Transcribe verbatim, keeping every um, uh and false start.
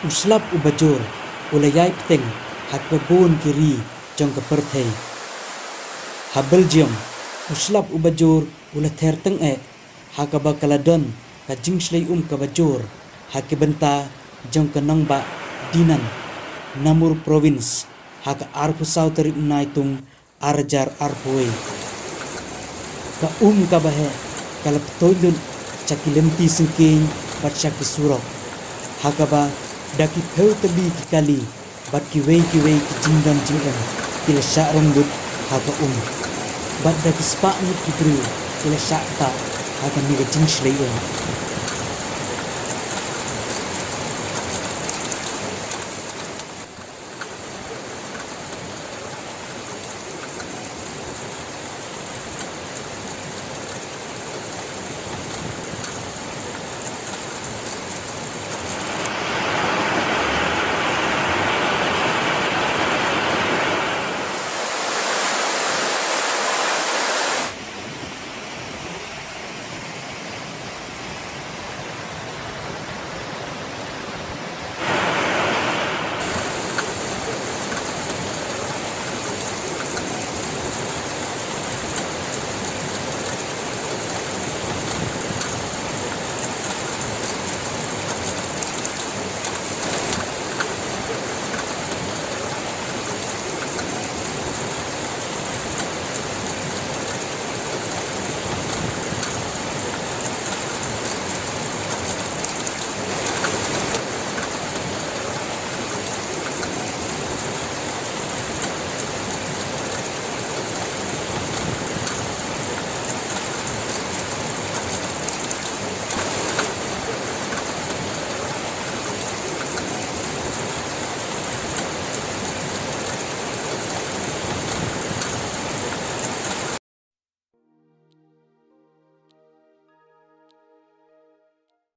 U slap uba jur u la ïai bteng ha kiba bun ki ri jong ka pyrthei. Ha Belgium, u slap uba jur u la ther teng eh ha kaba ka la don ka jingshlei um kaba jur ha ki bynta jong ka nongbah Dinan, Namur Province, ha ka arphew saw tarik Naitung, ar hajar arphew wei. Ka um kaba heh ka la ptoi lut sha ki lynti syngkien bad sha ki surok, ha kaba da ki phew tylli ki kali bad kiwei kiwei ki jingdon jingem ki la shah rong lut ha ka um, bad da ki spah ngut ki briew ki la shah ktah ha kane ka jingshlei um.